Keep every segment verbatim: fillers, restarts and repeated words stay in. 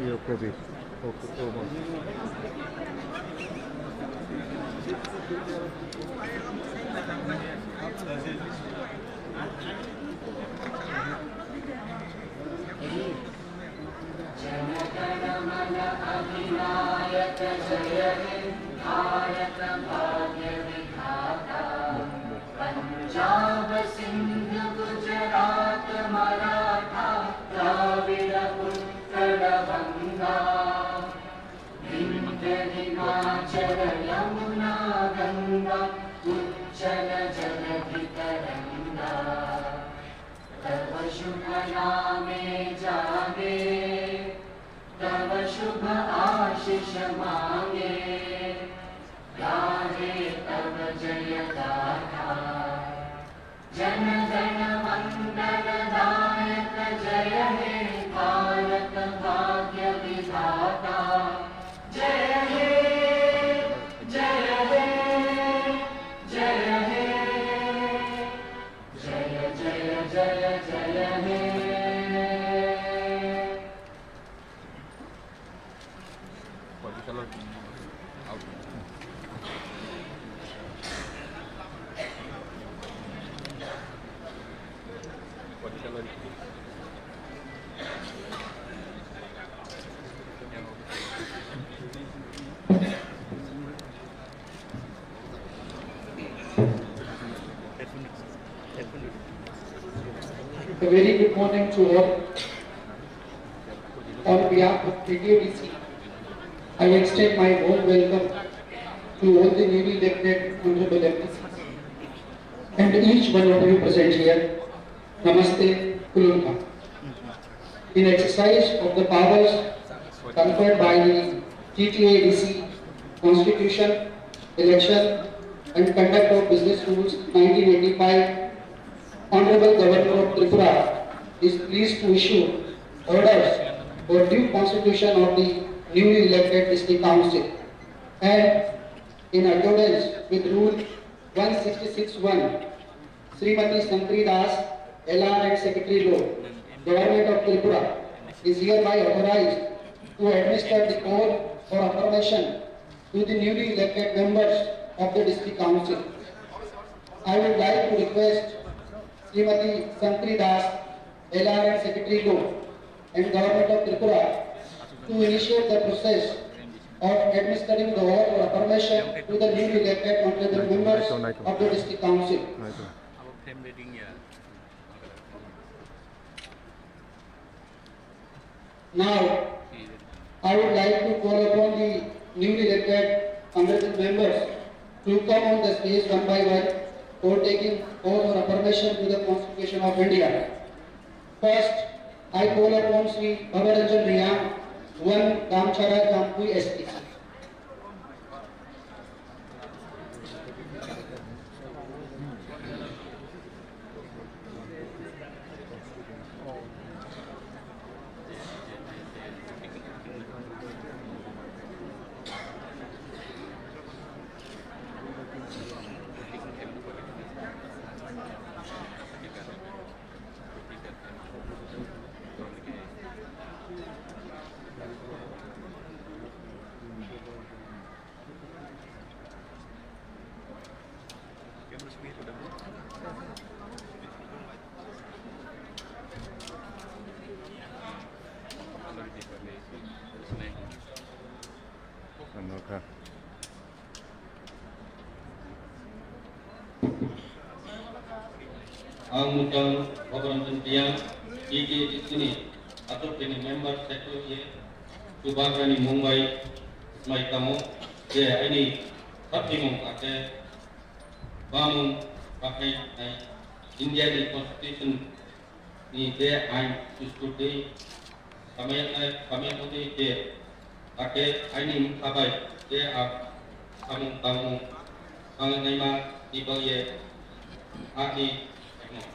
Iyo, kobi. Oku-, omo. Jana गण मन अधिनायक जय हे भारत भाग्य विधाता। पंजाब सिंध गुजरात मराठा द्राविड़ उत्कल बंगा। विंध्य हिमाचल यमुना गंगा उज्जल जलधि तरंगा। तव शुभ नामे जागे, तव शुभ आशीष मांगे, गाहे तव जय गाथा। जन गण मंगल दायक जय हे भारत भाग्य विधाता। जय हे, जय हे, जय हे। जय जय जय जय हे। A very good morning to all. On behalf of T T A D C, I extend my warm welcome to all the newly elected honorable M P Cs and each one of you present here. Namaste, Kulunpa. In exercise of the powers conferred by the T T A D C Constitution, Election and Conduct of Business Rules nineteen eighty-five, Honorable Governor of Tripura is pleased to issue orders for due constitution of the newly elected District Council, and in accordance with Rule one sixty-six one, Srimati Shankari Das, L R and Secretary Law, Government of Tripura, is hereby authorized to administer the oath for affirmation to the newly elected members of the District Council. I would like to request Srimati Shankari Das, L R and Secretary Law, and Government of Tripura to initiate the process of administering the oath or affirmation to the newly elected honorable members of the District Council. Now, I would like to call upon the newly elected honorable members to come on the stage one by one for taking oath or affirmation to the Constitution of India. First, I call upon Shri Bhabaranjan Reang, one Damchara Jampui S T. Ang Mutang Bhabaranjan Reang, T T A D C ni atok ni member secretary, Chubagrani Mumbai, mai tamo, je aini satimung ake bamung pakai nai India ni constitution ni je ain sustutwi samyaknai, samyakmani je, hakhe aini wngkha bai je ang samung tangmung tangnaima ni bagwi ani saimung.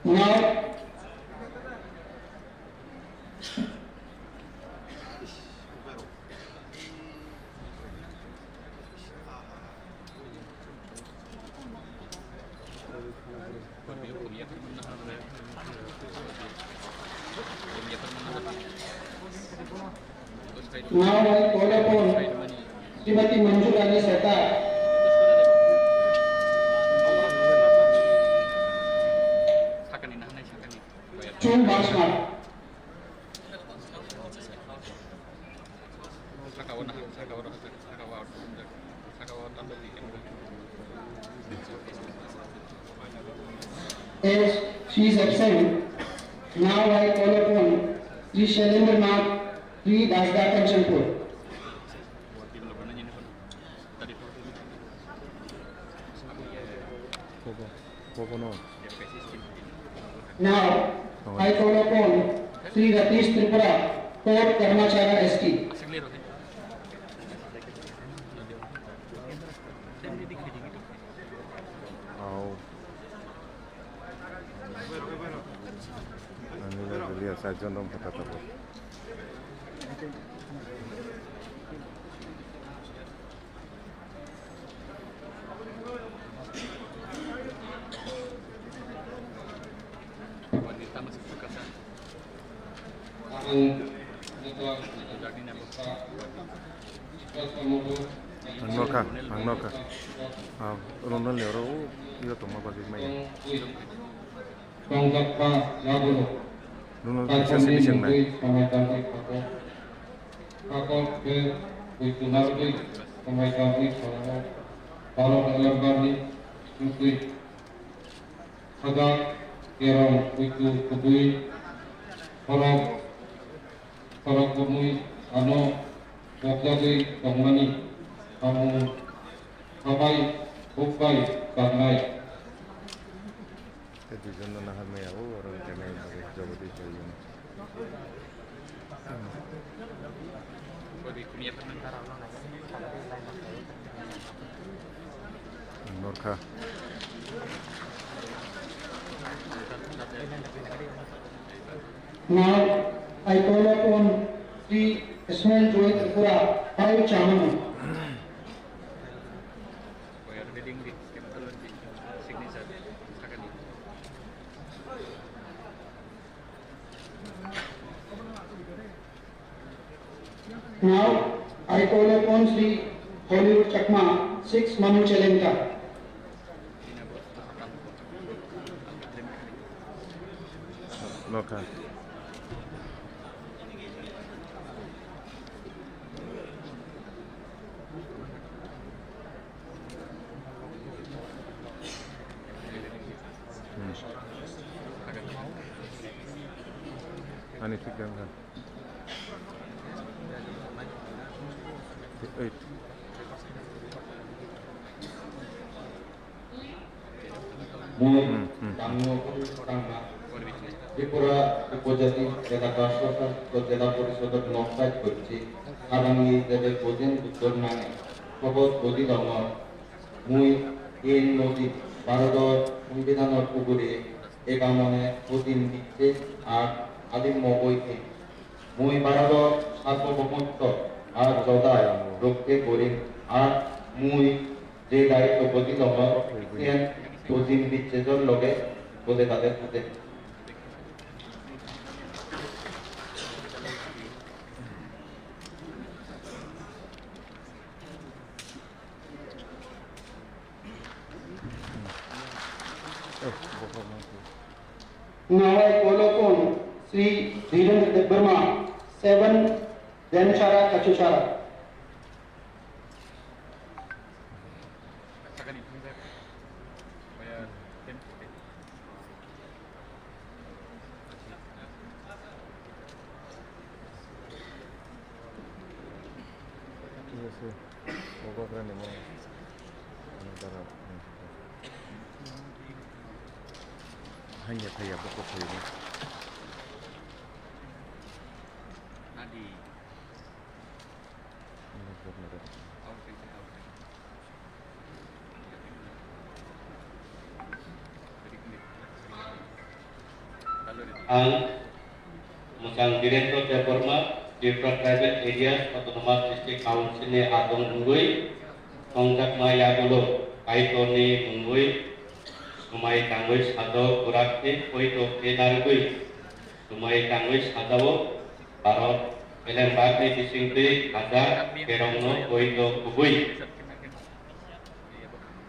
Now, Now I call upon Srimati Manju Rani Sarkar. Chum Basmar. As she is absent, now I call upon Sri Shailendra Nath, Sri Dasda Kanchanpur. Now, I call upon Sri Ratish Tripura, Fort Karmachara S T. Ang nini bwlwi ya charjon rok bwtha tabuk. Ang nokha, ang nokha. Ah, Ronald ni oro o, iyo tongma bagwi maya. Tongjakma yagulo. Nunu kaisa sini sengnai. Samai tangwi kako. Kako ke bui tunarwi samai tangwi kako. Baro kalambarni sutwi. Hajak kerong kuitu kubui. Khorok, khorok kubui ano bokjagwi tongmani. Samung sabai bukbai tangnai. Tei duijon no nahar maya o, oro wngkha nai bagwi Jagadish bai yong. Norkha. Now, I call upon Sri Ismail Joy Tripura, five Chamano. Now, I call upon Sri Hollywood Chakma, six Manu Chelengta. Nokha. Hmm. Ani thik dan kha. Eight. Mui Hmm, hmm. Tangno tangma. Tripura Upojati Elaka Swshasit Jela Porishodor nok side korchi. Arangni jede Gojin Uttor nani. Kobos Godi Dongor. Mui tin nodi Bharodor Sombidhanor ugure egamone Gojin Bicche ar Alim Mogoi tin. Mui Bharodor Sarbobomoitto ar Jodai rokhe gorim ar mui je daitto bodi logo, siyan Gojin Bicchejor loge bode tade bode. Nawai Kolokon Sri Dhirendra Debbarma, seven Denchara Kachuchara. Yes, sir. Ogo kani mo. Hanya thaya bokok thaya. Ang Mwchang Birendra Debbarma, Tripura Tribal Areas Autonomous District Council ni adong wngwi tongjakma yagulo Kaitorni mungwi swmai tangwi sajao, kwrak khe poito khe narwgwi swmai tangwi sajao, Bharat beleng bagni bisingtwi hajar terongno poito kubui.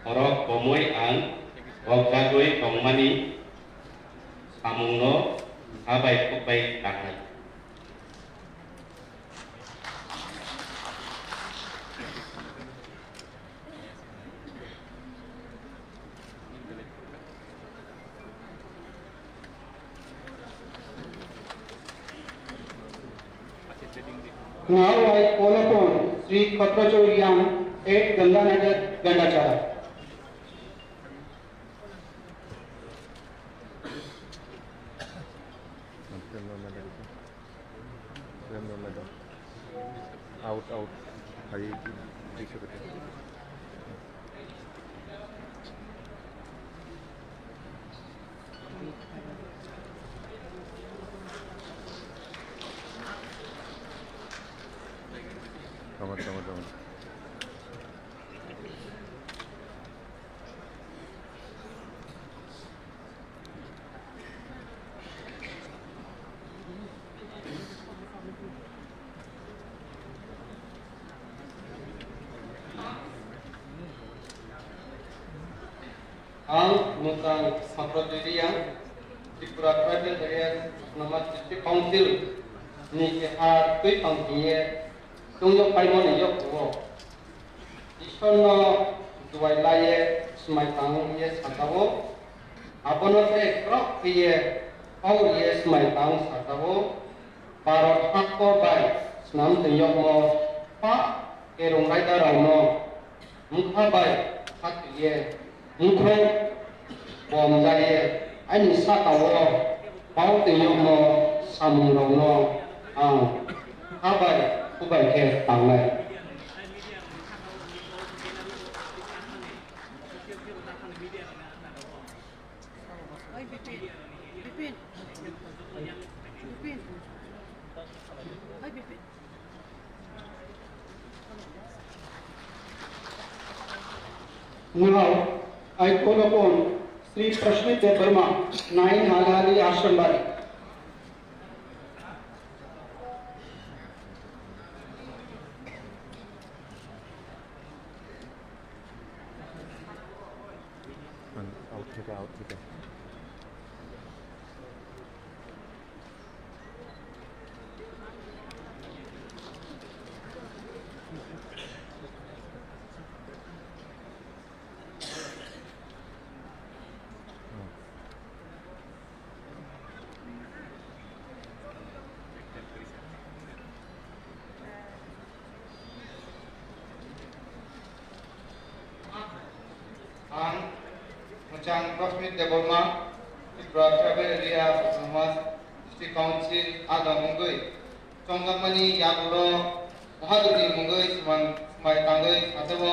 Borok komoi ang bokjagwi tongmani samungno bwkha bai khuk bai tangnai. Now I call upon Sri Khatrachar Yang at Ganganagar Gandachara. Out, out. Hai, hai, hai. Tama, tama, tama. Ang Mwchang Saprajoi Reang, Tripura Tribal Areas Autonomous District Council ni keha twi tong hingye tungyo paimani yokhugo. Ishwarno duai laiye swmai tang wngye sajao, abono tei khorok thwiye hor ye swmai tang sajao. Bharat hakto bai swnam twi yokmo pa kerong raida rokno bwkha bai khatwiye, bwkhwrang bomjaiye, ani saka-o bau twi yokmo samungrokno ang kha bai khubai khe tangnai. Oi, Bipin. Bipin. Bipin. Oi, Bipin. Now, I call upon Sri Prashmit Debbarma, nine Halahali Ashram Bari. Out theke, out theke. Ang Mwchang Prashmit Debbarma, Tripura Tribal Area Autonomous District Council adong wngwi chongjakmani yagulo Mahadev ni mungwi swmai, swmai tangwi sajao,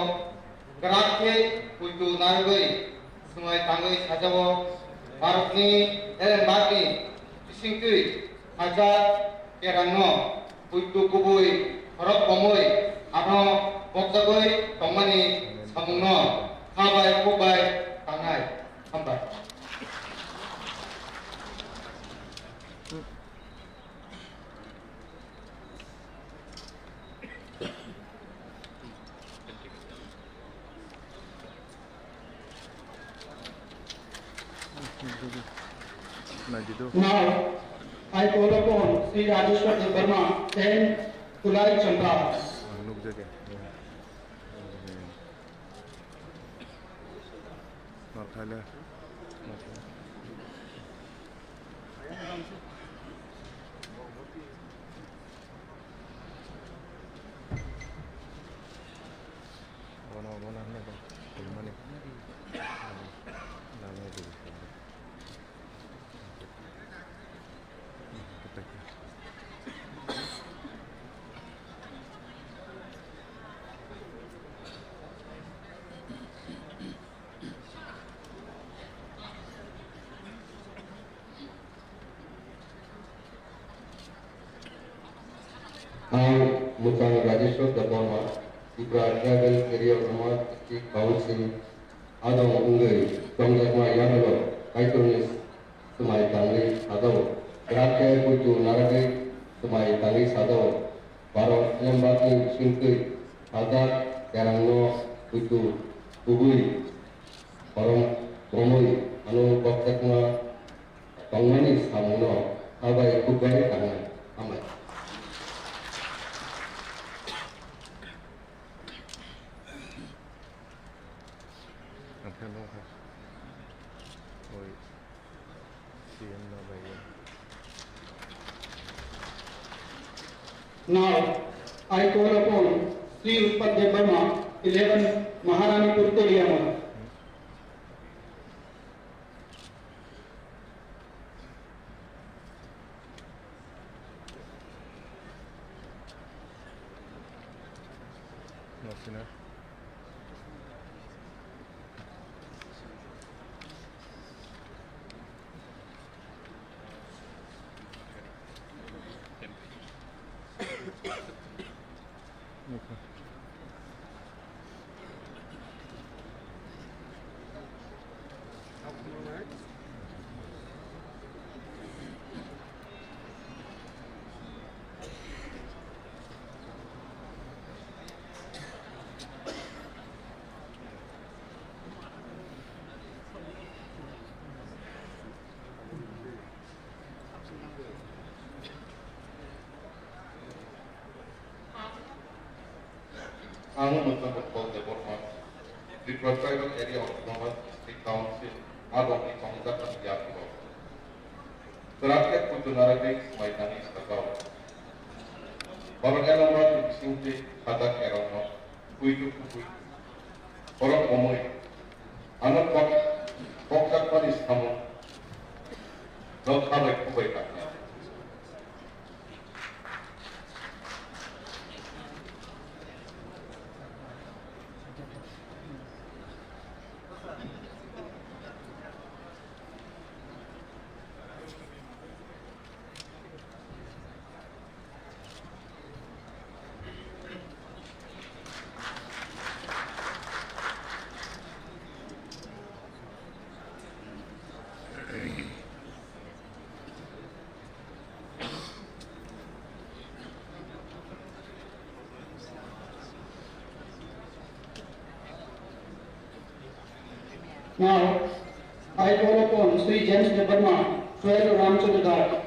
kwrak khe puitu narwgwi swmai tangwi sajao, Bharatni elembakni bisingtwi sajak kerangno puitu kubui khorok komwi ano bokjagwi tongmani samungno kha bai kuk bai tangnai. Hambai. Now, I call upon Sri Rajeshwar Debbarma and Kulai Champa. Northaile. Bono, bono hwnwi tong, tongmani. Nangni tong. Mwchang Rajeshwar Debbarma, Tripura Tribal Area Autonomous District Council, adong wngwi tongjakma yagulo Kaitorni swmai tangwi sajao, kwrak khe puitu narwgwi swmai tangwi sajao. Borok elembakni bisingtwi sajak kerongno puitu kubui korom romwi ano kokjakma tongmani samungno kha bai khuk bai tangnai. Hambai. Ang khe nukha. Oi, C M no bai. Now, I call upon Sri Utpal Debbarma, eleven Maharanipur Teliamur. Ang Muthan Utpal Debbarma, Tripura Tribal Area Autonomous District Council, adongni tongjakmani yagulo kwrak khe puitu narwgwi swmai tangwi sajao. Borok elembakni bisingtwi sajak kerongno puitu kubui korom romwi ano kok-, kokjakmani samung no kha bai khuk bai tangnai. Now, I call upon Sri James Debbarma, twelve Ramchandra Ghat.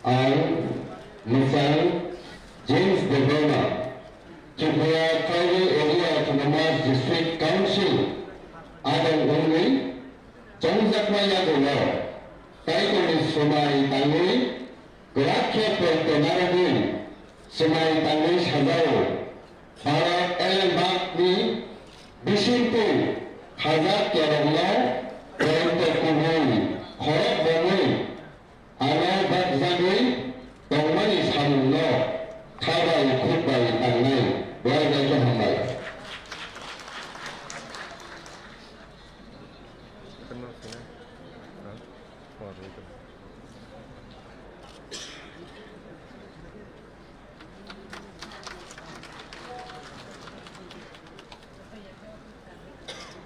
Ang Mwchang James Debbarma, Tripura Tribal Area Autonomous District Council adong wngwi chongjakma yagulo Kaitorni swmai tangwi kwrak khe poito narwgwi swmai tangwi sajao. Borok elembakni bisingtwi khajak kerongno poito kubui khorok romwi ano bakjagwi tongmani samungno kha bai khuk bai tangnai. Belai belai khe hambai.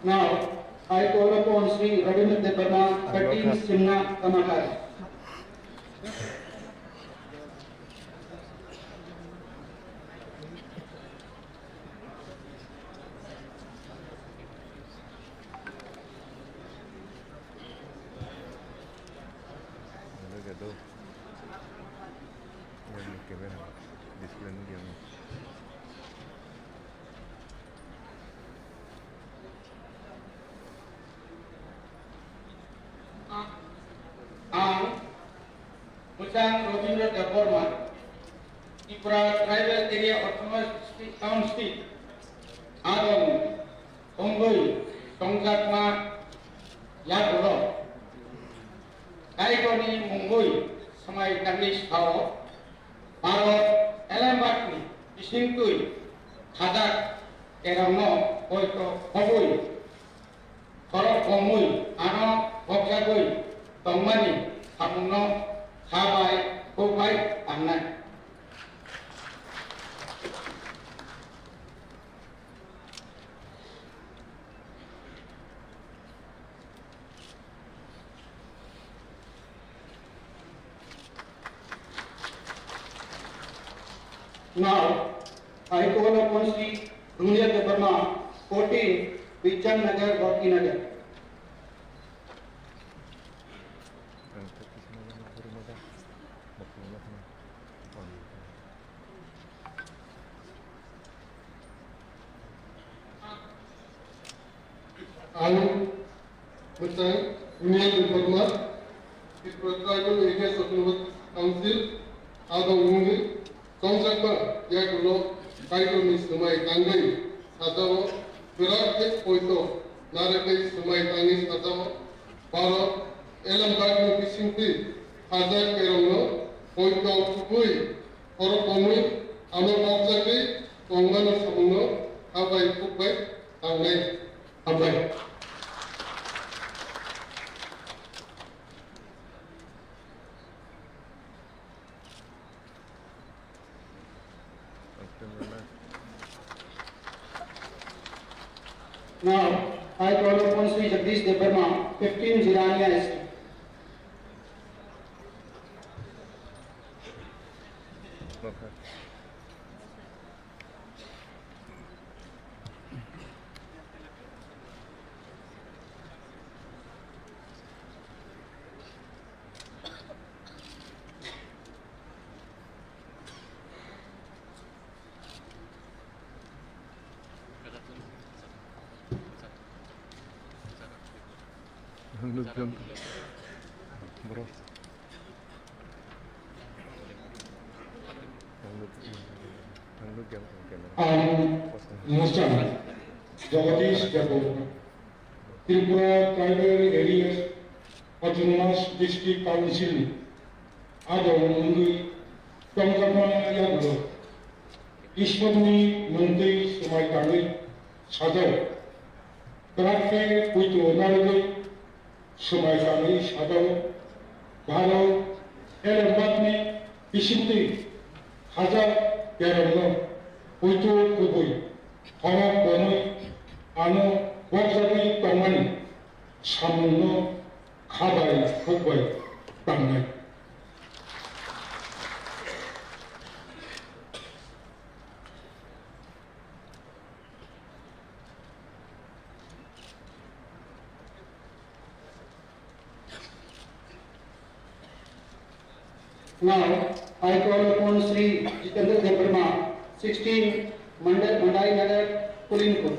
Now, I call upon Sri Ravindra Debbarma, thirteen Simna Kamakhar. Borma, Tripura Tribal Area Autonomous District Council, adong tongwi tongjakma yagulo Kaitorni mungwi swmai tangwi sao, Bharot elembakni bisingtwi khajak kerongno poito khobwi, khorok bomwi ano bokjagwi tongmani samungno kha bai kuk bai tangnai. Now, I call upon Sri Dunia Debbarma, fourteen, Bijan Nagar, Bhakti Nagar. Ang mwchang Dunia Debbarma, Tripura Tribal Areas Autonomous Council, adong wngwi tongjakma yagulo Kaitorni swmai tangwi sajao, kwrak khe poito narwgwi swmai tangwi sajao, Bharot elembakni bisingtwi khajak kerongno poito khubui khorok bomwi ano bokjagwi tongmani samungno kha bai kuk bai tangnai. Hambai. Now, I call upon Sri Jagdish Debbarma, fifteen Jirania S T. Ang nukjam. Bro. Ang nuk-, ang nukjam ang camera. Ang Musang Jagadish Jago, Tripura Tribal Areas Autonomous District Council ni adong wngwi tongjakma yagulo Ishwarni mungtwi swmai tangwi sajao. Kwrak khe poito narwgwi swmai tangwi sajao. Bharot elembakni bisingtwi khajak kerongno poito kubui khorok bomwi ano bokjagwi tongmani samungno kha bai khuk bai tangnai. Now, I call upon Sri Jitendra Debbarma, sixteen Mandai, Mandai Nagar, Kulinpur.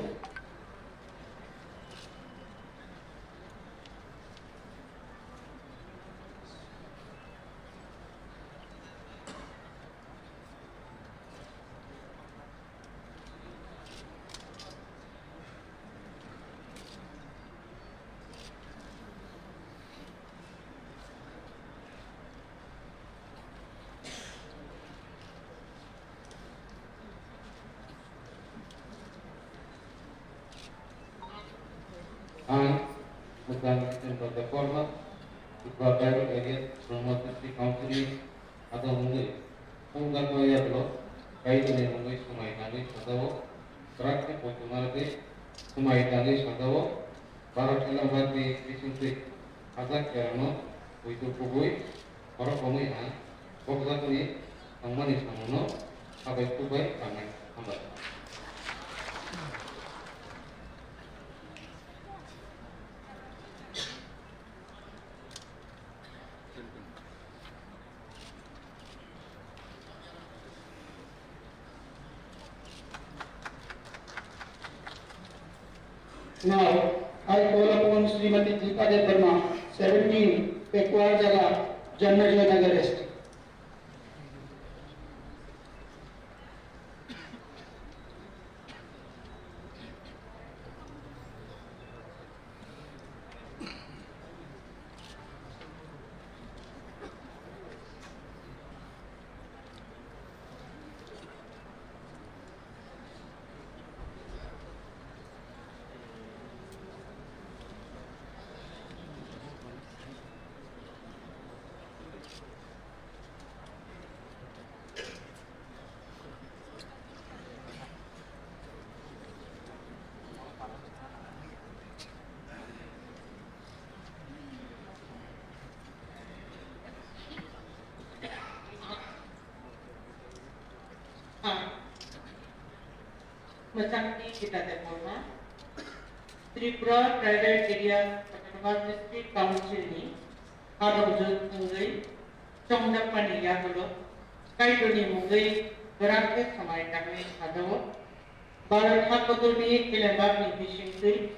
Ang Musang Chandra Debbarma, Tripura Tribal Areas Autonomous District Council ni adong wngwi tongjakma yagulo Kaitorni mungwi swmai tangwi sajao, kwrak khe poito narwgwi swmai tangwi sajao, Bharot elembakni bisingtwi khajak kerongno poito kubui khorok bomwi ang bokjakni tongmani samungno kha bai kuk bai tangnai. Hambai. Now, I call upon Srimati Deepa Debbarma, seventeen, Pekuar Jala, Janarjaya Nagar S T. Mwchangni Gita Debbarma, Tripura Tribal Area Autonomous District Council ni Hadok Jut wngwi chongjakmani yagulo Kaitorni mungwi kwrak khe samai tangwi sajao. Bharat hakotorni elembakni bisingtwi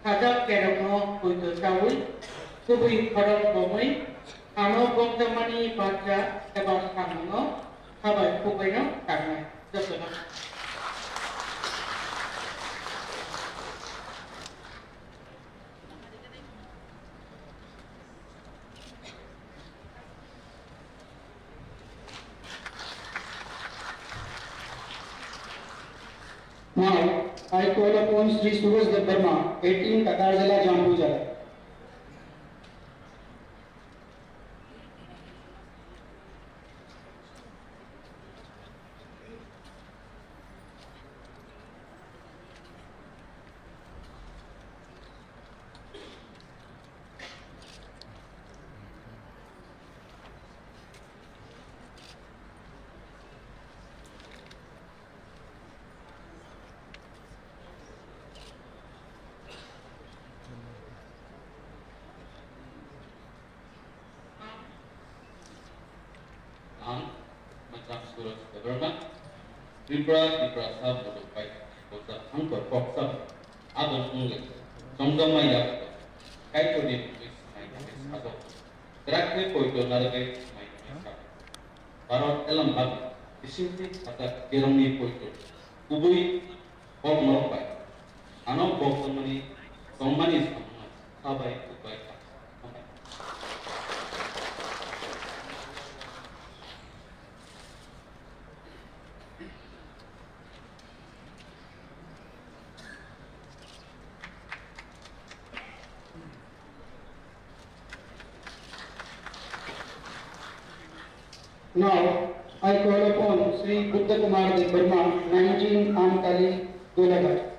sajak kerongno poito chaui, kubui khorok bomwi, ano bokjakmani barja eba samungno habai khukbaino tangnai. Jotono. Now, I call upon Shri Suresh Debbarma, eighteen Takarjala Jampuja. Ang Macham Suraj Debbarma, Tripura, Tiprasa Bodo Pai, Bosa Thangkor Koksa, Adon Ungwe, Songdong Maya, Kaitorni Bukwi Sinai Bukwi Sajok, Krakhe Koito Narwgwi Sinai Bukwi Sajok, Bharat Elambak, Bisingtwi Khatak Kerongni Koito, Kubui Kok norok bai, ano bok tongmani, tongmani samungno kha bai, kuk bai kha. Now, I call upon Shri Buddha Kumar Debbarma, nineteen Amtali, Golaghat.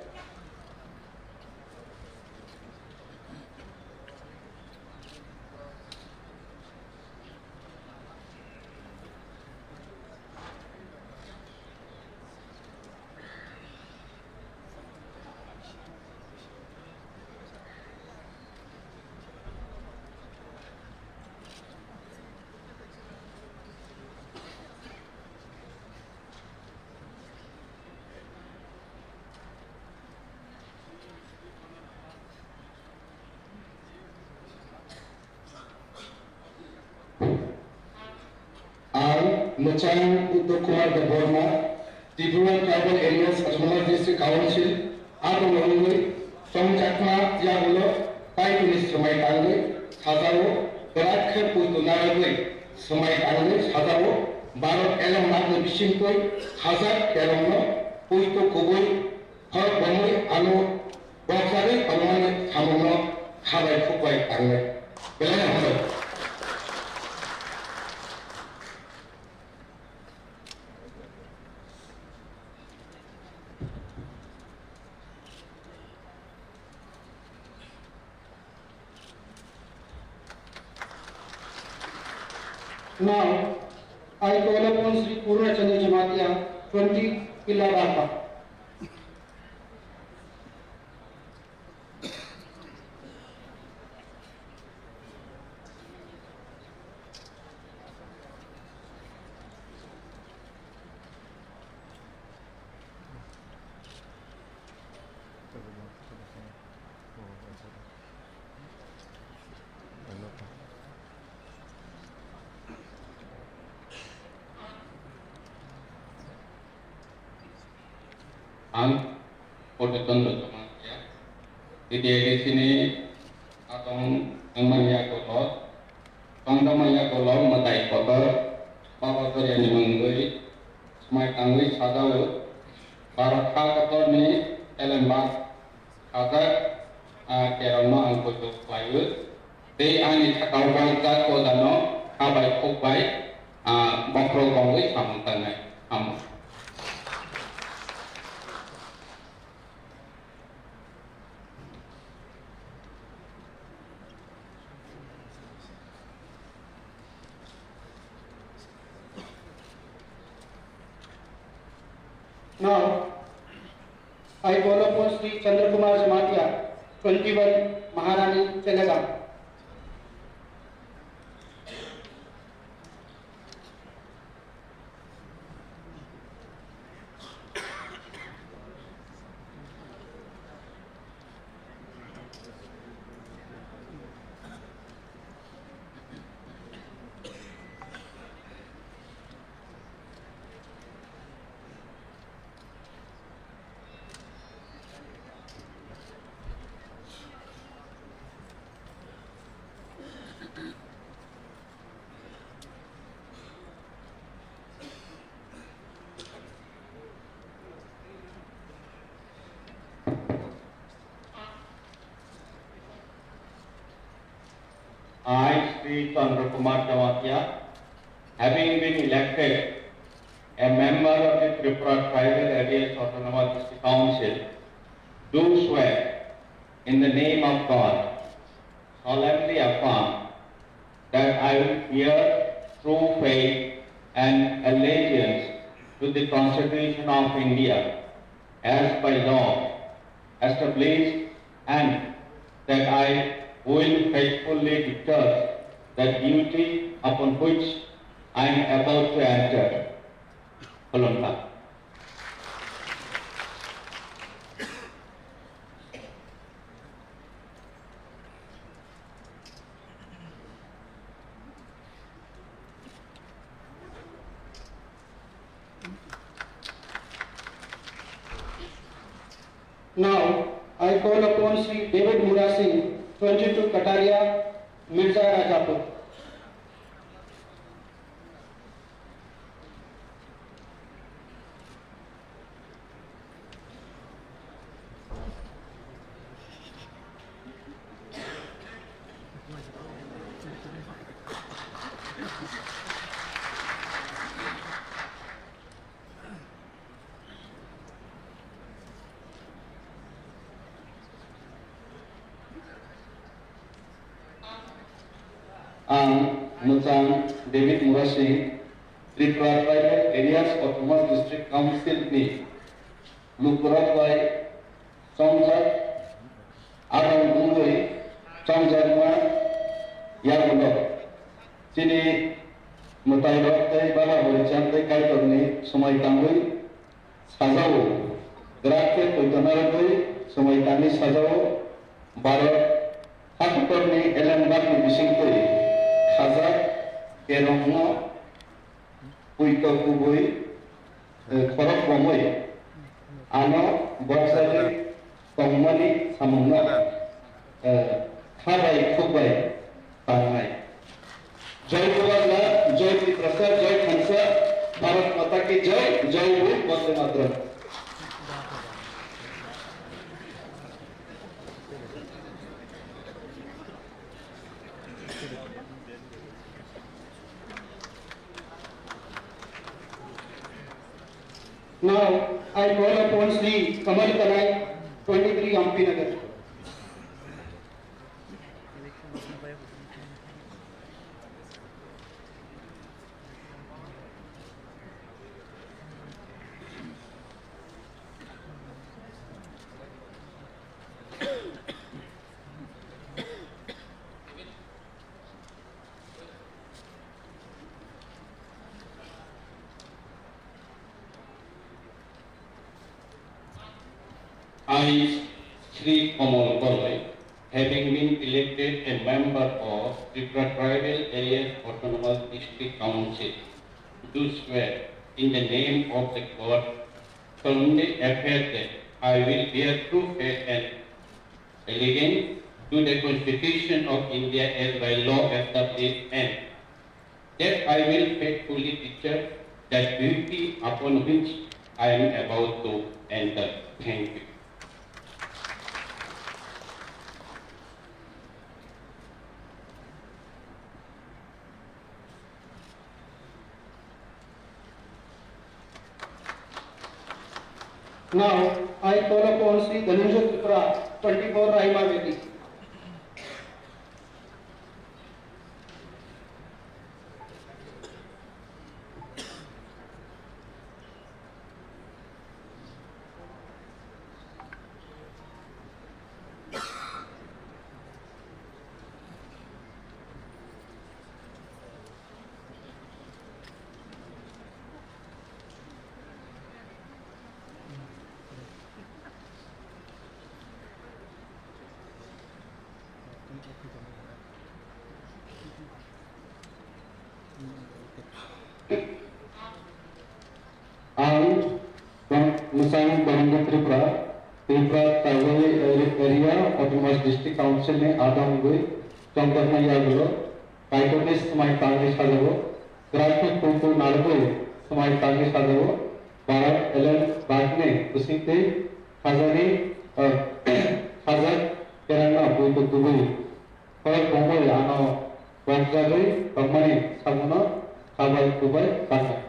Ang Mwchang Uttor Kumar Debbarma, Tripura Tribal Areas Autonomous District Council, abo wngwi chongjakma yagulo Kaitorni swmai tangwi sajao, kwrak khe poito narwgwi swmai tangwi sajao, Bharat elembakni bisingtwi hajak kerongno poito kubui Khorok bomwi ano boksari tongmani samungno kha bai khuk bai tangnai. Belai no hambai. Now, I call upon Shri Purna Chandra Jamatia, twenty Pilla Barpa. Ang Purna Chandra Jamatia, T T A D C ni atong wngmani yagulo, tongjakmani yagulo mwtai kotor Baba Choriani mungwi swmai tangwi sajao, Bharat ha kotorni elembak hajak, ah, kerongno ang poito khlaio. Tei ani sakao bangjak ojano kha bai khuk bai, ah, bokhorok bongwi samung tangnai. Hamo. Now, I call upon Shri Chandra Kumar Jamatia, twenty-one Maharani Chelegaon. I, Shri Chandra Kumar Jamatia, having been elected a member of the Tripura Tribal Areas Autonomous District Council, do swear in the name of God, solemnly affirm that I will bear true faith and allegiance to the Constitution of India as by law established, and that I will faithfully discharge the duty upon which I am about to enter. Khulumkha. Now, I call upon Shri David Murasing, twenty-two Kataria, Mirza Rajapur. Ang Mwchang David Murasing, Tripura Tribal Areas Autonomous District Council ni lukurok bai chongjak, adong wngwi chongjakma yagulo. Chini mwtairok tei baba horicham tei Kaitorni swmai tangwi sajao, grak khe poito narwgwi swmai tangwi sajao. Bharat hakotorni elembakni bisingtwi khajak kerongno poito kubui, eh, khorok bomwi ano bokjagwi tongmani samungno, eh, kha bai khuk bai tangnai. Jai Bubagra, Jai Tiprasa, Jai Khansa, Bharat Mata Ki Jai, Jai Hind, Vande Mataram. Now, I call upon Shri Kamal Kanai, twenty-three Ampinagar. I, Shri Kamal Kanai, having been elected a member of Tripura Tribal Areas Autonomous District Council, do swear in the name of the God, solemnly affirm that I will bear true faith and allegiance to the Constitution of India as by law established, and that I will faithfully discharge the duty upon which I am about to enter. Thank you. Now, I call upon Shri Dhananjay Tripura, twenty-four Rahima Valley. Ang Bang-, Mwsang Bangwngwi Tripura, Tripura Tribal Area Autonomous District Council ni adam wngwi chongjaknai yagulo Kaitorni swmai tangwi sajago, Krakni kulku narwgwi swmai tangwi sajago, Bharat Alliance bagni bisingtwi sajani, eh, sajak kerangno buitu kubui. Khorok bongbai ano rokjagwi tongmani sabono khabai kubai kangnai.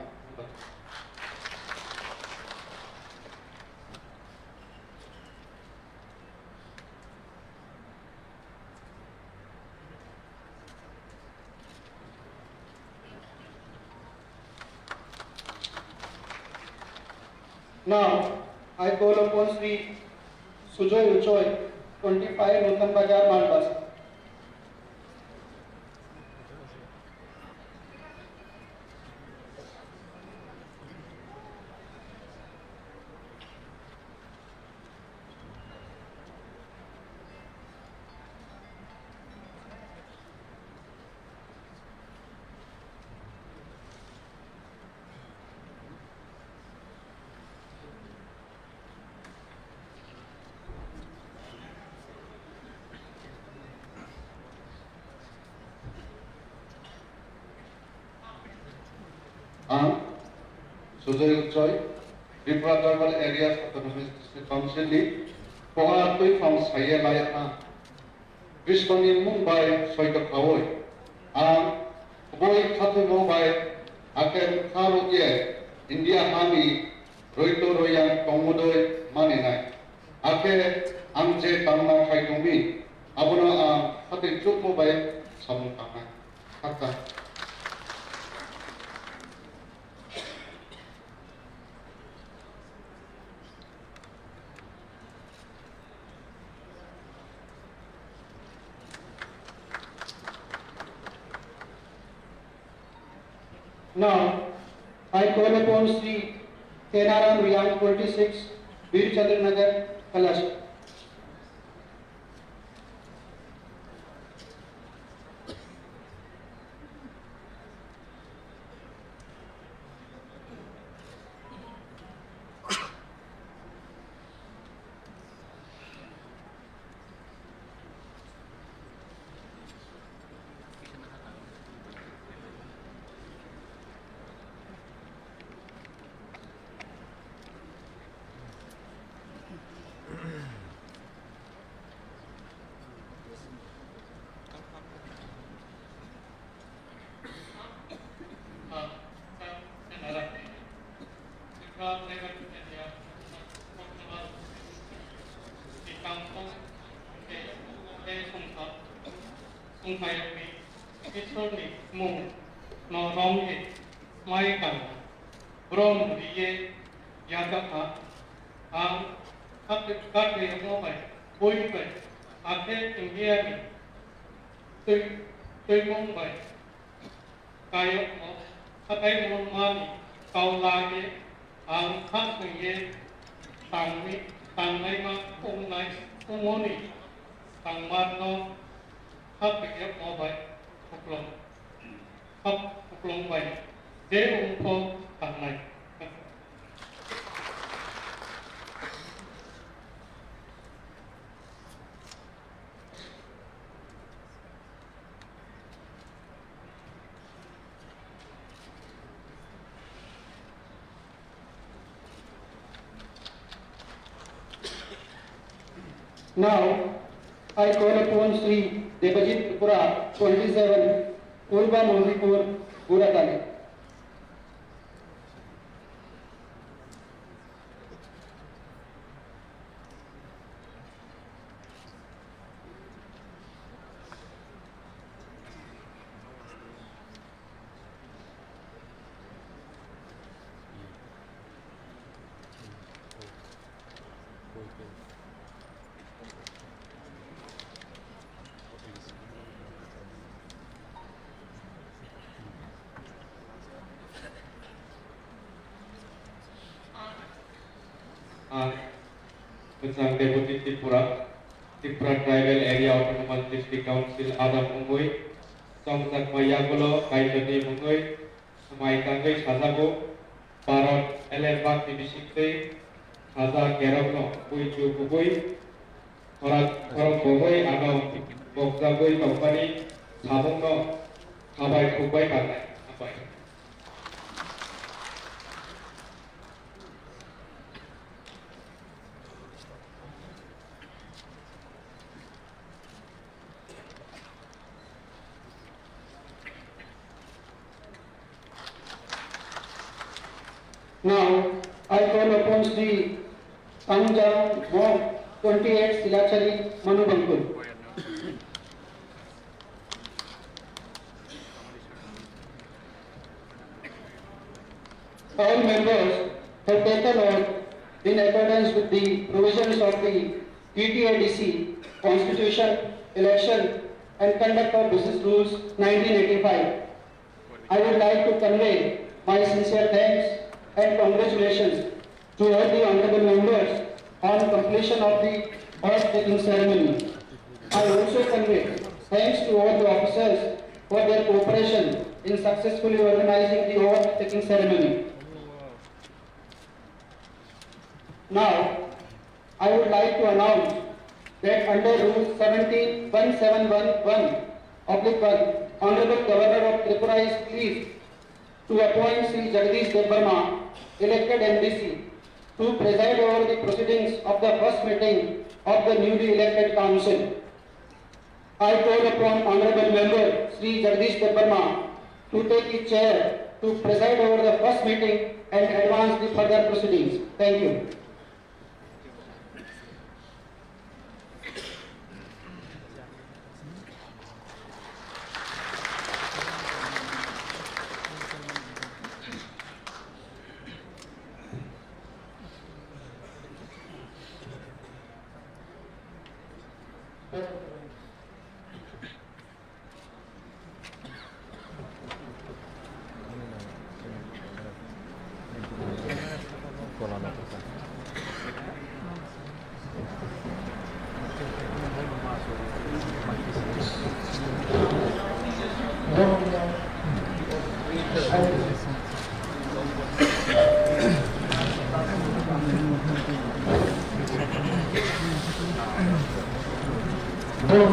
Now, I call upon Sri Sujoy Uchoi, twenty-five Nutan Bazar, Malbasa. Ang Sujoy Uchoi, Tripura Tribal Areas Autonomous District Council ni Koha Tuiphang Saye Lai Ha. Kristoni mung bai soito khaui, ang kubui khathoimo bai, hakhe bwkha rwkye India hani roito royang tongmudoi maninai. Hakhe ang je tamna khai tongmi, abono ang khatoi chukmo bai samung tangnai. Hakha. Now, I call upon Sri Kenaram Riang, twenty-six, Bir Chandra Nagar, Kalasi. Isorni mung no romwi mai kang brom riye yajakha. Ang kate kate mo bai bui bai akhe India ni twi twimung bai kayokno, khatai mungmani kau laiwi ang kha swngwi tangwi, tangnaima wngnai, wngmani tangmarno kha pekya mo bai huklong, kha huklong bai je wngpho tangnai. Now, I call upon Sri Debajit Tripura, twenty-seven, Purba Mondipur, Buratani. Ah, Kwchang Deputy Tripura, Tripura Tribal Area Autonomous District Council adam wngwi chongjakma yagulo Kaitorni mungwi swmai tangwi sajago. Bharat L F Bhakti bisingtwi khaja kerokno buichu kubui khorang khorang bogwi ano bokjagwi tongmani samungno khabai khukbai tangnai. Hambai. Now, I call upon Sri Tangjang Mok twenty-eight Silachari Manu Bangkul. All members have taken oath in accordance with the provisions of the T T A D C Constitution, Election and Conduct of Business Rules nineteen eighty-five. I would like to convey my sincere thanks and congratulations to all the honorable members on completion of the oath taking ceremony. I also convey thanks to all the officers for their cooperation in successfully organizing the oath taking ceremony. Now, I would like to announce that under Rule seventeen one seven one one oblique one, Honorable Governor of Tripura is pleased to appoint Shri Jagdish Debbarma, elected M D C, to preside over the proceedings of the first meeting of the newly elected council. I call upon Honorable Member Shri Jagdish Debbarma to take his chair to preside over the first meeting and advance the further proceedings. Thank you. Hello.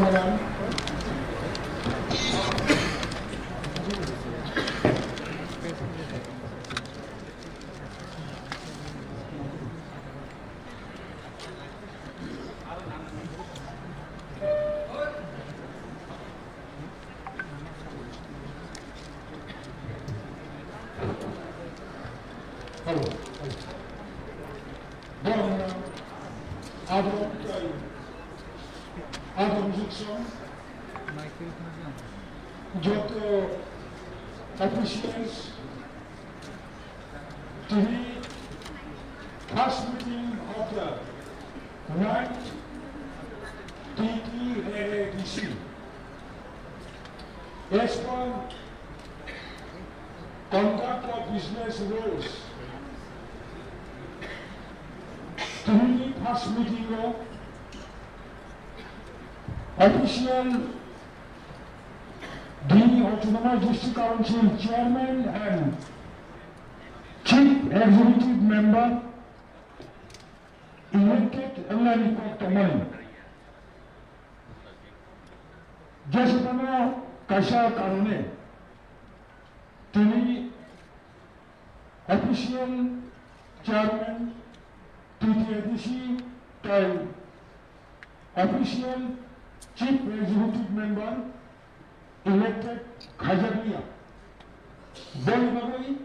Hello. Borok, abo, abo, joto officials, tini first meeting of the ninth T T A A D C. As per conduct of business rules, tini first meeting o official Dini Autonomous District Council Chairman and Chief Executive Member elected wngmani kok tongmani. Jeswkano kaisa karone tini official chairman T T A D C tei official chief executive member elected khaijakliya. Boni bagwi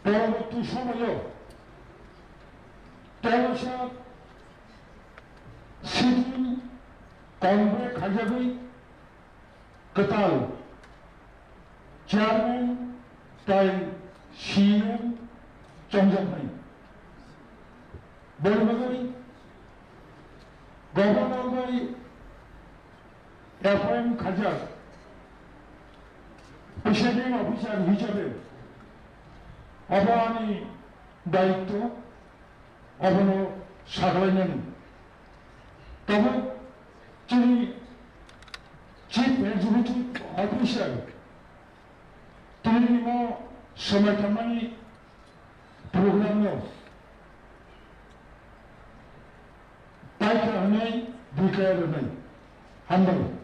poroborti somoyo tolosa sitting convoke khaijagwi kwtal chairman tei C E M chongjaknai. Boni bagwi governor bai appoint khaijak presiding officer hisabe obo ani daityo, obono saglainani. Tabuk chini Chief Executive Officer tini no somai tangmani program no paikha hwnwi declare rwnai. Hambai.